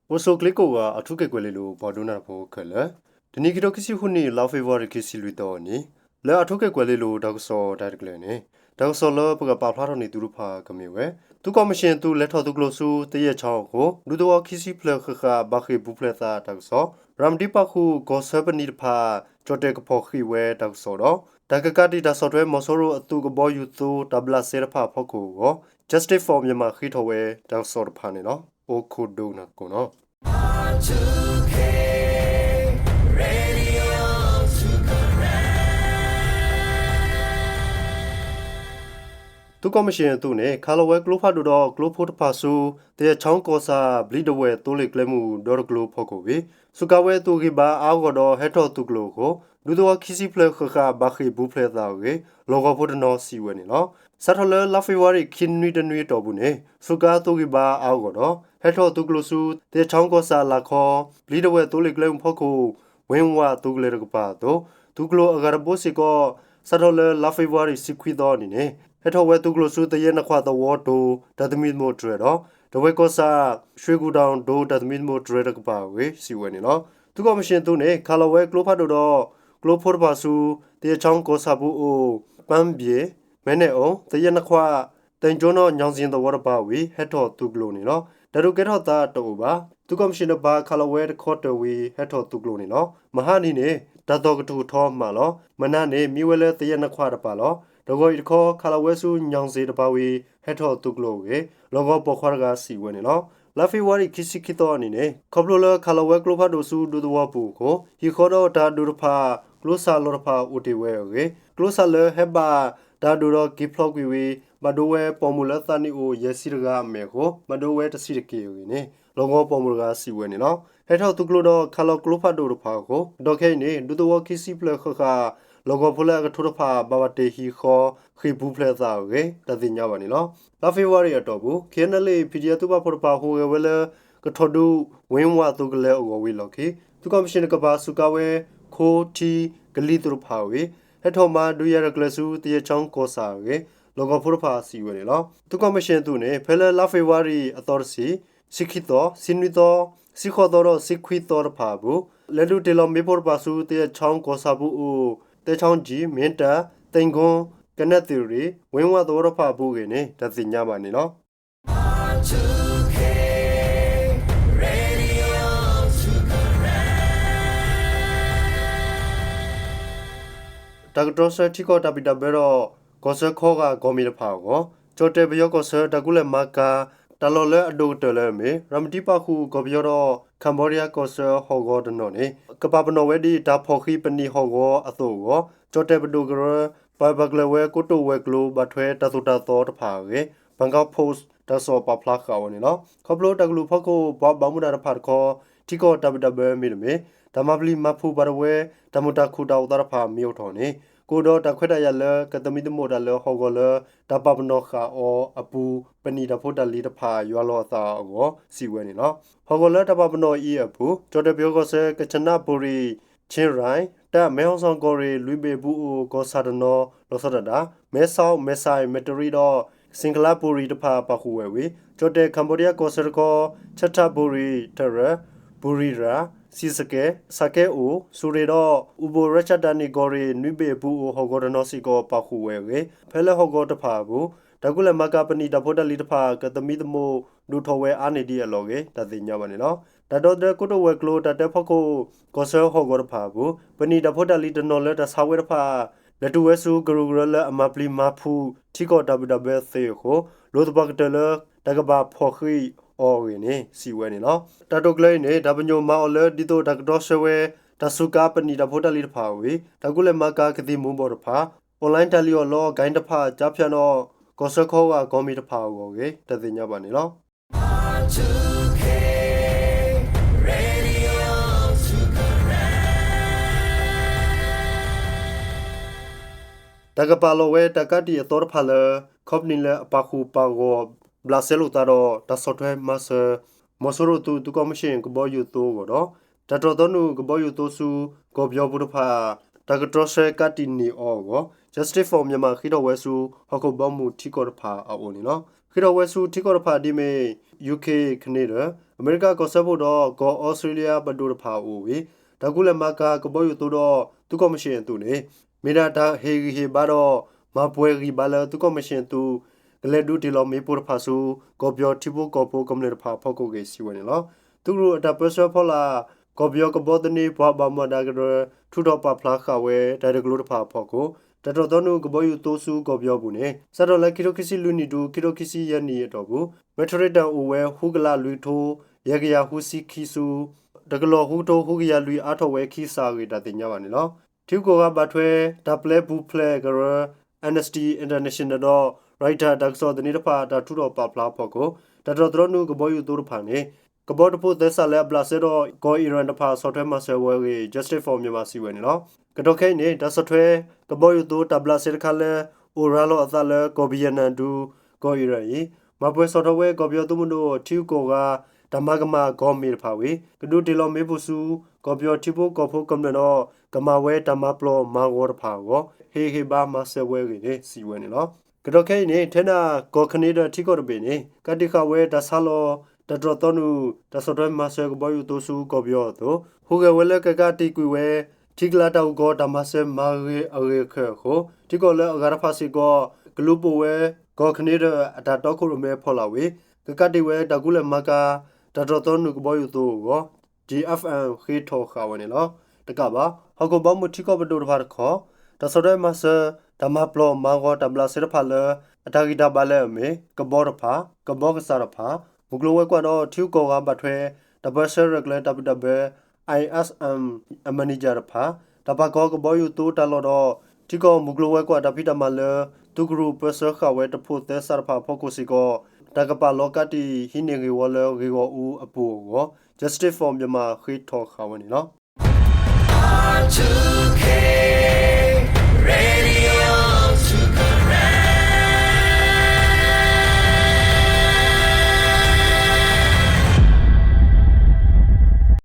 အိၣ်ဆူၣ်ချ့ကိးဂၤ အၣ်ထူခ့ၣ်ကွဲၤလ့လိၤ ပှၤဒိကနၣ်တၢ်ဖိခဲလၢာ်, တနံၤခံထိခံဆံဃုနံၣ် လါဖ့ၤဘြူၤအါရံၤ ခံဆံလွံၢ်သီအနံၤ, လၢအၣ်ထူခ့ၣ်ကွဲၤလ့လိၤ တၢ်ကစီၣ်တၢ်ရဲၣ်တၢ်ကျဲၤန့ၣ်, တၢ်ကစီၣ်လၢပကပာ်ဖျါထီၣ်န့ၢ်သုတဖၣ်ကမ့ၢ်ဝဲ, သုးကီၣ်မံၣ်ၡ့ၣ်အသုး လဲၤထီၣ်သုးကျိၤဆူ သယဲၣ်ချီအဃိ ဒူသဝီခံဆံဖျၢၣ်ဃၣ်ဃၣ် ဘၣ်ဃ့ၢ်ပူၤဖျဲးသးတၢ်ကစီၣ်, ရၤမတံပာ်ဃုာ် ကီၢ်ဆၢပနံာ်တဖၣ် ကၠီၣ်တဲၣ်ကဖီၣ်ဃံးဝဲတၢ်ကစီၣ်ဒီး တၢ်ကကးတံာ်တၢ်ဆီၣ်ထွဲမီၤစိရိၤအသုးကဘီယူၤသိ တၢ်ဘျးစဲတဖၣ်အဖီခိၣ်အဂီၢ် Justice for Myanmar ဃ့ထီၣ်ဝဲတၢ်ကစီၣ်တဖၣ်န့ၣ်လီၤ. အိၣ်ခိးဒိကနၣ်သကိးနီၤ. သုးကီၣ်မံၣ်ၡ့ၣ်အသုးန့ၣ် ခးလီၤဝဲကျိဖးဒိၣ်ဒီးကျိဖိတဖၣ်ဆူ သယဲၣ်ချီကီၢ်ဆၣ် ဘျံးဒဝဲၢ်သိလ့ၣ်ကျဲမုၢ်ဒီတကျိၤဖီခိၣ်ဝံၤ စူးကါဝဲအသုးဂံၢ်ဘါအါအါဂီၢ်ဂီၢ်ဒီးဟဲထီၣ်သုးကျိၤအဃိ ဒူသဝီခံဆံဖျၢၣ်ဃၣ်ဃၣ်ဘၣ်ဃ့ၢ်ပူၤဖျဲးသးအဂ့ၢ် လီၢ်ကဝီၤဖိတနီၤစံးဝဲန့ၣ်လီၤ. စးထီၣ်လၢလါဖ့ၤဘြူၤအါရံၤ ခံနွံတနွံအတီၢ်ပူၤန့ၣ် စူးကါသုးဂံၢ်ဘါအါအါဂီၢ်ဂီၢ်ဒီး ဟဲထီၣ်သုးကျိၤဆူ သယဲၣ်ချီကီၢ်ဆၣ်အလၤခီ ဘျံးဒဝဲၢ်သိလ့ၣ်ကျဲမုၢ်ဖီခိၣ် ဝ့ၢ်ဝးသုးကလၢၤတကပၤအသိး သုးကျိၤအဂၤတဘိစ့ၢ်ကီး စးထီၣ်လၢလါဖ့ၤဘြူၤအါရံၤ ဆံခွံသီအနံၤန့ၣ် ဟဲထီၣ်ဝဲသုးကျိၤဆူ သယဲၣ်နခွးသဝီတိၤ တၢ်သမံသမိးတြဲၤဒီး ဒဝဲၢ်ကီၢ်ဆၣ် ရွှေကူတောင် တိၤတၢ်သမံသမိးတြဲၤတကပၤအဂ့ၢ် စံးဝဲန့ၣ်လီၤ. သုးကီၣ်မံၣ်ၡ့ၣ်အသုးန့ၣ် ခးလီၤဝဲကျိဖးဒိၣ်ဒီး ကျိဖိတဖၣ်ဆူ သယဲၣ်ချီကီၢ်ဆၣ်ပူၤအိၣ် ပၢ်ဘံၣ် မဲနဲၣ်အိၣ် သယဲၣ်နခွး သ့ၣ်ကၠိနီၣ် ညောင်ဇင် သဝီတပၤဝံၤ ဟဲထီၣ်သုးကျိၤန့ၣ်လီၤ. တၢ်ဒုးကဲထီၣ်သးတအိၣ်ဘၣ်. သုးကီၣ်မံၣ်ၡ့ၣ်တပၤ ခးလီၤဝဲတခီတၢၤဝံၤ ဟဲထီၣ်သုးကျိၤန့ၣ်လီၤ. မဟါနံၤန့ၣ် တၢ်သီၣ်ကထူၣ်ကထီမးလီၤ. မနၤန့ၣ် မံဝဲလၢသယဲၣ်နခွးတပၤလီၤ. တဂီၤအံၤတခီ ခးလီၤဝဲဆူ ညောင်ဇင် တပၤဝံၤ ဟဲထီၣ်သုးကျိၤအဂ့ၢ် လီၢ်ကဝီၤပိာ်ခွါတဂၤစံးဝဲန့ၣ်လီၤ. လါဖ့ၤဘြူၤအါရံၤ ခံဆံခံသီအနံၤန့ၣ် ခီဖျိလၢခးလီၤဝဲကျိဖးဒိၣ်ဆူဒူသဝီပူၤအဃိ ဟံၣ်ဃီဒီးတၢ်အဒိၣ်တဖၣ် ကျိစၢ်လီၤတဖၣ်အိၣ်တ့ၢ်ဝဲအဂ့ၢ် ကျိစၢ်လၢဟဲဘၣ်တၢ်အဒိၣ်ဒီးက့ၤဖျီကွံာ်ဝံၤ ဘၣ်ဒိဝဲပိာ်မုၣ်လၢသးနံၣ်အိၣ်ယဲၢ်ဆံတဂၤအမဲာ်အဃိ ဘၣ်ဒိဝဲတဆံတက့ၢ်အဂ့ၢ်န့ၣ် လီၢ်ကဝီၤပိာ်မုၣ်တဂၤစံးဝဲန့ၣ်လီၤ. ဟဲထီၣ်သုးကျိၤဒီးခးလီၤကျိဖးဒိၣ်တဖၣ်အဃိ ဒီးခဲအံၤန့ၣ် ဒူသဝီခံဆံဖျၢၣ်ဃၣ်ဃၣ် လီၢ်ကဝီၤဖိလၢအကထိတဖၣ် ဘၣ်ပာ်တ့ၢ်ဟံၣ်ဃီ ဃ့ၢ်ပူၤဖျဲးအသးအဂ့ၢ် တၢ်သ့ၣ်ညါဘၣ်န့ၣ်လီၤ. လါဖ့ၤဘြူၤအါရံၤအတီၢ်ပူၤ ခ့ၣ်အဲၣ်အဲၣ်လ်အ့ၣ် ပီၣ်ဒီးသုးပာ်ဖှိၣ်တဖၣ် ဟူးဂဲၤဝဲလၢ ကထီၣ်ဒုး ဝ့ၢ်ဝးသုးကလၢၤအဂီၢ်ဝံၤအလီၢ်ခံ သုးကီၣ်မံၣ်ၡ့ၣ်တကပၤ စူးကါဝဲ ခိ ထံ ကလံၤသုးတဖၣ်ဝံၤ ဟဲထီၣ်မၤဒုးယၤတၢ်ကျဲၤဆူ သယဲၣ်ချီကီၢ်ဆၣ်အဂ့ၢ် လီၢ်ကဝီၤဖိတဖၣ်စံးဝဲန့ၣ်လီၤ. သုးကီၣ်မံၣ်ၡ့ၣ်အသုးန့ၣ် ဖဲလၢလါဖ့ၤဘြူၤအါရံၤအသီတဆံ ဆံခံသီ ဆံနွံသီ ဆံဃိးသီဒီးဆံခွံသီတဖၣ်အပူၤ လဲၤဒုးတ့ၢ်လီၤမ့ၣ်ပိၢ်တဖၣ်ဆူ သယဲၣ်ချီကီၢ်ဆၣ်ပူၤအိၣ် သဲချီကၠံ မ့ၢ်တၢ် သ့ၣ်ကၠိ ကနဲၣ်သ့ၣ်ရံၣ် ဝ့ၢ်ဝးသဝီတဖၣ်အပူၤအဂ့ၢ်န့ၣ် တၢ်သ့ၣ်ညါဘၣ်န့ၣ်လီၤ. တၢ်ကတြီဆၢထံကီၢ်တၢ်ဘံၣ်တၢ်ဘၢဒီး ကီၢ်ဆၢခီဂာ်ကီၢ်မံၤတဖၣ်အဂီၢ် ကၠီၣ်တဲၣ်ပယီၤကီၢ်ဆၢ တၢ်ကူၣ်လဲၤမၤကၤ တၢ်လီၢ်လၢအဒိၣ်ကတၢၢ်လၢအမ့ၢ် ရၤမတံပာ်ဃုာ် ကီၢ်ပယီၤဒီး Cambodia ကီၢ်ဆၢဟီၣ်ကဝီၤတနီၤန့ၣ် ကပာ်ပနီၣ်ဝဲဒ်တၢ်ဖီၣ်ဃံးပနံာ်ဟီၣ်ကဝီၤအသိးအဂီၢ် ကၠီၣ်တဲၣ်ပဒိၣ်ကရၢ ပာ်ပာ်ကျၢၤဝဲကိတိာ်ဝဲၤကျိၤ ဘၣ်ထွဲတၢ်သိၣ်တၢ်သီတဖၣ်အဂ့ၢ် Bangkok Post တၢ်ကစီၣ်ပာ်ဖျါဃာ်ဝဲန့ၣ်လီၤ. ခီဖျိတၢ်ကလုၢ်ဖီခိၣ် ပှၤဘၣ်မူဘၣ်ဒါတဖၣ်တခီ ထံကီၢ်တၢ်ဘံၣ်တၢ်ဘၢမ့တမ့ၢ် တၢ်မၤပျံၤမၤဖုးဘၣ်ဒိဝဲ တၢ်မုာ်တၢ်ခုၣ်တၢ်အိၣ်သးတဖၣ်မ့ၢ်အိၣ်ထီၣ်န့ၣ် ကအိၣ်ဒီးတၢ်ခွဲးတၢ်ယာ်လၢ ကသမံသမိးတၢ်လၢဟီၣ်ကဝီၤလၢ တၢ်ပာ်ပနီၣ်ဃာ်အီၤအပူၤ ပနံာ်တၢ်ဖိတၢ်လံၤတဖၣ်ယွၤလီၤအသးအဂီၢ် စံးဝဲန့ၣ်လီၤ. ဟီၣ်ကဝီၤလၢတၢ်ပာ်ပနီၣ်အံၤအပူၤ ကၠီၣ်တဲၣ်ပယီၤကီၢ်ဆၢ ကၠနဘူရံၤ ခ့ရၢၣ် တၢ်မဲၣ်ဟီၣ်စီၣ်ကီၢ်ရ့ၣ် လွံၢ်ဘ့ၣ်အပူၤအိၣ်ကီၢ်ဆၣ်တနီၤ လီၤဆီဒၣ်တၢ် မဲဆီး မဲစဲး မဲတရံးဒီး စ့ၣ်ကလါဘူရံၤတဖၣ်ပာ်ဃုာ်ဝဲဝံၤ ကၠီၣ်တဲၣ် Cambodia ကီၢ်ဆၢတခီ ဆၣ်ထၣ်ဘူရံၤ ထရၢၣ် ဘူရံၤရၣ် စံၣ်စကဲး စၣ်ကဲအိၣ် စူၤရ့ၣ်ဒီး အူဘိၣ်ရၢၡၣ်တၢ်နံၣ်ကီၢ်ရ့ၣ် နွံဘ့ၣ်အပူၤအိၣ်ဟီၣ်ကဝီၤတနီၤစ့ၢ်ကီးပာ်ဃုာ်ဝဲအဂ့ၢ် ဖဲလၢဟီၣ်ကဝီၤတဖၣ်အပူၤ တၢ်ကူၣ်လဲၤမၤကၤပနံာ်တၢ်ဖိတၢ်လံၤတဖၣ် ကသမံသမိးဒိၣ်ထီၣ်ဝဲအါန့ၢ်ဒံးအလီၢ်အဂ့ၢ် တၢ်သ့ၣ်ညါဘၣ်န့ၣ်လီၤ. တၢ်ဒီသဒၢကိတိာ်ဝဲၤကျိၤတၢ်တဲဖီခိၣ် ကီၢ်ဆၢဟီၣ်ကဝီၤတဖၣ်အပူၤ ပနံာ်တၢ်ဖိတၢ်လံၤတနီၤလၢတၢ်ဆါဝဲတဖၣ် လဲၤတုၤဝဲဆူကရူၢ်ကရၢလၢအမၤပျံၤမၤဖုး ထံကီၢ်တၢ်ဘံၣ်တၢ်ဘၢသ့ၣ်အဃိ လိၣ်သပှၢ်ကတၢၢ်လၢ တၢ်ကဘၣ်ဖီၣ်ဃံးအီၤအဂ့ၢ်န့ၣ် စံးဝဲန့ၣ်လီၤ. တၢ်တိာ်ကျဲၤအံၤန့ၣ် တၢ်ပညိၣ်မၤအီၤလၢ ဒ်သိးတၢ်ကတြီဆၢဝဲ တၢ်စူးကါပနံာ်တၢ်ဖိတၢ်လံၤတဖၣ်ဝံၤ တၢ်ကူၣ်လဲၤမၤကၤကသံၣ်မူၤဘှီးတဖၣ် online တၢ်လံၣ်အီၣ်လီအီၣ် ကၣ်တဖၣ် ကၠါဖၠၣ်နီၣ် ကီၢ်ဆၢခီဂာ်ကီၢ်မံၤတဖၣ်အဂီၢ်အဂ့ၢ် တၢ်သ့ၣ်ညါဘၣ်န့ၣ်လီၤ. တၢ်ကပာ်လီၤဝဲတၢ်ကးတံာ်အသီတဖၣ်လၢ ခီပနံၣ်လၢအပာ်ဃုာ်ပာ်ဂီၢ် ဘျးစဲလိာ်သးဒီး တၢ်ဆီၣ်ထွဲမၤစၢၤ မီၤစိရိၤသုး သုးကီၣ်မံၣ်ၡ့ၣ်ကဘီယူၤသိအဂီၢ်ဒီး တၢ်တြီၢ်သီနုာ်ကဘီယူၤသိဆူ ကီၢ်ပယီၤပူၤတဖၣ် တၢ်ကတြီဆၢကးတံာ်န့ၢ်အီၤအဂီၢ် Justice for Myanmar ဃ့ထီၣ်ဝဲဆူ ဟီၣ်ခိၣ်ဘီမုၢ်ထံကီၢ်တဖၣ်အအိၣ်န့ၣ်လီၤ. ဃ့ထီၣ်ဝဲဆူထံကီၢ်တဖၣ်ဒ်မ့ၢ် UK, Canada, အမဲရကၤကီၢ်စၢဖှိၣ်ဒီး ကီၢ်အီစထြ့လယါပဒိၣ်တဖၣ်အအိၣ်ဝံၤ တၢ်ကူၣ်လဲၤမၤကၤကဘီယူၤသိဒီး သုးကီၢ်မံၣ်ၡ့ၣ်အသုးန့ၣ် မ့ၢ်ဒၣ်တၢ်ဟ့ၣ်ဂံၢ်ဟ့ၣ်ဘါဒီး မၤပှဲၤဂံၢ်ဘါလၢသုးကီၢ်မံၣ်ၡ့ၣ်အသုး ကလဲၤဒုးတ့ၢ်လီၤမ့ၣ်ပိၢ်တဖၣ်ဆူ ကီၢ်ပယီၤထံဖိကီၢ်ဖိကမျၢၢ်တဖၣ်အဖီခိၣ်အဂ့ၢ် စံးဝဲန့ၣ်လီၤ. သုးကရူၢ်အတၢ်ပၢဆှၢဖီလာ် ကီၢ်ပယီၤကဘီသန့ပှၤဘၣ်မူဘၣ်ဒါကရၢ ထုးထီၣ်ပာ်ဖျါဃာ်ဝဲ တၢ်ဂ့ၢ်တကျိၤတဖၣ်အဖီခိၣ် တၢ်တြီၢ်သီနုာ်ကဘီယူၤသိဆူကီၢ်ပယီၤအပူၤန့ၣ် စးထီၣ်လၢခံထိခံဆံလွံၢ်နံၣ်တုၤ ခံထိခံဆံယဲၢ်နံၣ်အတီၢ်ပူၤ မဲထရံးတၢၣ်အိၣ်ဝဲ ဃုကလးလွံၢ်ကထိ ယဲၢ်ကယၤဃုဆံခံဆူ တကလီၢ်ဃုကထိဃုကယၤလွံၢ်အါထီၣ်ဝဲခံစးအဂ့ၢ် တၢ်သ့ၣ်ညါဘၣ်န့ၣ်လီၤ. ထံဂုၤကီၢ်ဂၤဘၣ်ထွဲ တၢ်ပျဲပူၤဖျဲးကရၢ Amnesty International ဒီး Reuters တၢ်ကစီၣ်သန့တဖၣ် တၢ်ထုးထီၣ်ပာ်ဖျါအဖီခိၣ် တၢ်တြီၢ်သီနုာ်ကဘီယူၤသိတဖၣ်န့ၣ် ကဘီတဖုသဲစးလၢအဘျးစဲဒီး ကီၢ်အံၣ်ရၣ်တဖၣ် ဆီၣ်ထွဲမၤစၢၤဝဲအဂ့ၢ် Justice for Myanmar စံးဝဲန့ၣ်လီၤ. ကတီၢ်ခဲအံၤန့ၣ် တၢ်ဆီၣ်ထွဲကဘီယူၤသိတၢ်ဘျးစဲတခါလၢ အိၣ်ရၤလီၤအသးလၢကီၢ် Vietnam ဒုး ကီၢ်အံၣ်ရၣ်အံၤ မၤပှဲၤဆီၣ်ထွဲဝဲကီၢ်ပယီၤသုးမုၢ်ဒိၣ် ထံဂုၤကီၢ်ဂၤ တၢ်မၤကမၣ်ကီၢ်မ့ၢ်တဖၣ်ဝံၤ ကဒုးတ့ၢ်လီၤမ့ၣ်ပိၢ်ဆူ ကီၢ်ပယီၤထံဖိကီၢ်ဖိကမျၢၢ်ဒီး ကမၤဝဲတၢ်မၤပျီၢ်မၤဂီၤတဖၣ်အဂီၢ် ဟ့ၣ်ဂံၢ်ဟ့ၣ်ဘါမၤစၢၤဝဲအဂ့ၢ်န့ၣ် စံးဝဲန့ၣ်လီၤ. ကတီၢ်ခဲအံၤန့ၣ် ထဲဒၣ်ကီၢ် Canada ထံကီၢ်တဘ့ၣ်န့ၣ် ကးတံာ်ဃာ်ဝဲတၢ်ဆါလီၤ တၢ်တြီၢ်သီနုာ် တၢ်ဆီၣ်ထွဲမၤစၢၤကဘီယူၤသိဆူကီၢ်ပယီၤအသိး ဟူးဂဲၤဝဲလၢကကးတံာ်ကွံာ်ဝဲ ထံကျါတၢ်အူကီၢ်တၢ်မၤစၢၤမၤဂ့ၤအဂ့ၢ်အခၢၣ်အဃိ ထံကီၢ်လၢအဂၤတဖၣ်စ့ၢ်ကီး ကလူၤပိာ်ဝဲ ကီၢ် Canada အတၢ်တီခိၣ်ရိၣ်မဲဖီလာ်ဝံၤ ကကးတံာ်ဝဲတၢ်ကူၣ်လဲၤမၤကၤ တၢ်တြီၢ်သီနုာ်ကဘီယူၤသိအဂီၢ် G F M ဃ့ထီၣ်ဃာ်ဝဲန့ၣ်လီၤ. တကးဘၣ် ဟီၣ်ခိၣ်ဘီမုၢ်ထံကီၢ်ပဒိၣ်တဖၣ်တခီ တၢ်ဆီၣ်ထွဲမၤစၢၤ တၢ်မၤပျီၢ်မၤဂီၤတၢ်ဘျးစဲတဖၣ်လၢ အတၢ်ဂံၢ်တၢ်ဘါလၢအမ့ၢ် ကဘီတဖၣ်, ကဘီကစၢ်တဖၣ်, မုၢ်ကျိၤဝဲၤကွာ်ဒီးထံဂုၤကီၢ်ဂၤဘၣ်ထွဲ တၢ်ပၢဆှၢရဲၣ်ကျဲၤတၢ်ဘံၣ်တၢ်ဘၢ I S M အ manager တဖၣ်, တၢ်ပာ်ကီၤကဘီယူၤသိတၢ်လီၢ်ဒီး ထံကီၢ်မုၢ်ကျိၤဝဲၤကွာ်တၢ်ဖံးတၢ်မၤလၢ သုးကရူၢ်ပၢဆှၢဃာ်ဝဲတဖိးသဲစးတဖၣ်အဖီခိၣ်စ့ၢ်ကီး တၢ်ကပာ်လီၤကးတံာ်ဟံးန့ၢ်ဂ့ၢ်ဝီလၢဂ့ၢ်ဂီၢ်အူအပူၤအဂီၢ် Justice for Myanmar ဃ့ထီၣ်ဃာ်ဝဲန့ၣ်လီၤ.